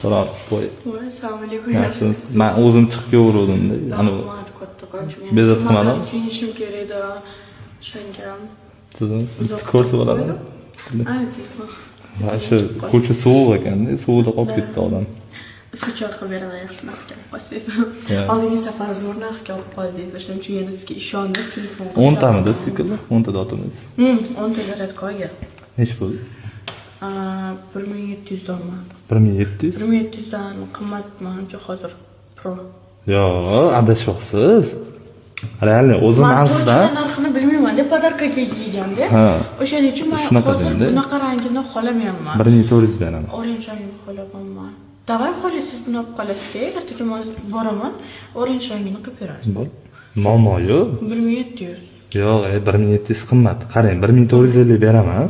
Salom, voy. Voy, assalomu alaykum. Yaxshimisiz? Man o'zim chiqib kelaveruvdim-da. Anavi Rahmat kattakon. Bezovta qilmadim. Kiyinishim kerak edi. O'shanga. Sizni ko'rsa bo'ladimi? A, telefon. Mana shu ko'cha sovuq ekanda, suvda qolib ketdi odam. Suv choy qilib beraman, yaxshi narxga olib qolsangiz. Ya. Oldingi safar zo'r narxga olib qoldingiz. O'shaning uchun yana sizga ishondim, telefon qilib. 10 tamidi sikllar? 10 ta dotimiz. 10 ta зарядка olgan. Nechi pul? 1700 danmi? 1700? 1700 dan qimmat manimcha hozir Pro. Yo'q, adashyapsiz. Реально, o'zi Man narxidan точно narxini bilmayman deb подарка ga kelganda. Ha. O'shaning uchun man Shunaqa hozir dengda. Bunaqa rangini xohlamayapman. 1400 beraman. Orange rangini xohlayapman. Давай, xohlaysiz, buni olib qolasiz. Ertaga man boraman, orange rangini qilib berasiz. Bo'l. Muammo yo'q. 1700. Yo'q, 1700 qimmat. Qarang, 1450 beraman.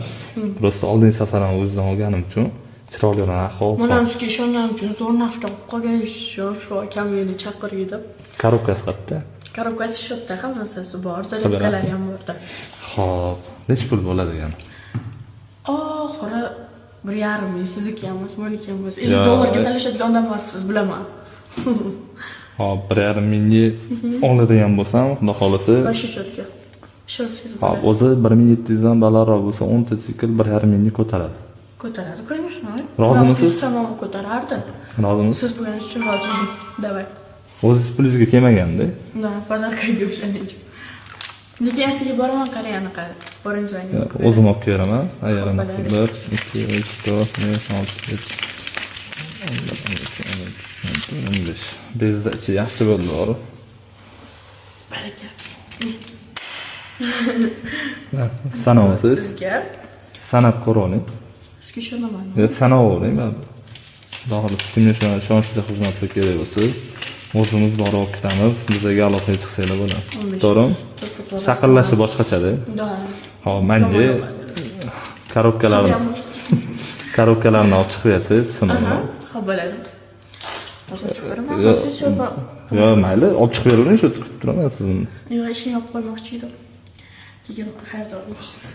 Просто oldingi safar ham o'zidan olganim uchun chiroyli narx olib Mana ham sizga ishonganim uchun zo'r narxga olib qolgan, shu akam meni chaqirdi deb. Коробка si qayerda? Коробка si shu yerda, hamma narsasi bor, зарядка lari ham borda. Xo'p, nechi pul bo'ladi ekan? Oxiri 1,5 ming, sizniki ham emas, meniki ham emas. Yo'q. 50 dollarga talashadigan odam emassiz, bilaman. Hop, 1,5 mingga oladigan bo'lsam, xudo xohlasa. Вообще четко. Ishonsangiz Hop, bo'ladi. o'zi 1700 dan balandroq bo'lsa, 10 ta sikl 1,5 mingga ko'taradi. Ko'taradi, конечно. Rozimisiz? Tamom, ko'tarardi. Rozimisiz? Siz bo'lganingiz uchun roziman. Давай. O'zingiz pulingizga kelmaganda. Да, подарка ga o'shaning uchun. Lekin ertaga boraman, qarang, anaqa orange rangini. O'zim olib kelaman. Agar Bo'ladi. 1, 2, 3, 4, 5, 6, 7, 11, 12, 13, 14, 15. Bezda ichi yaxshi bo'ldi, to'g'ri. Baraka. Sanayapsiz. Sizga. Sanab ko'ra oling. Sizga ishonaman. Yo, sanavering baribir. Xudo xohlasa, kimga ishonchli xizmatlar kerak bo'lsa, o'zimiz borib olib ketamiz. Bizaga aloqaga chiqsanglar bo'ladi. 15. To'g'rimi? To'ppa-to'g'ri. Shaqillashi boshqachada. Да. Hop, manga коробка larni коробка larni olib chiqib bersangiz, sinov. Xo'p, bo'ladi. Hozir chiqib beraman. Yo'q. Siz shu Yo'q, mayli, olib chiqib beravering, shu yerda kutib turaman sizni. Yo'q, ishni yopib qo'ymoqchi edim. Keyin xaridor bo'lishdi.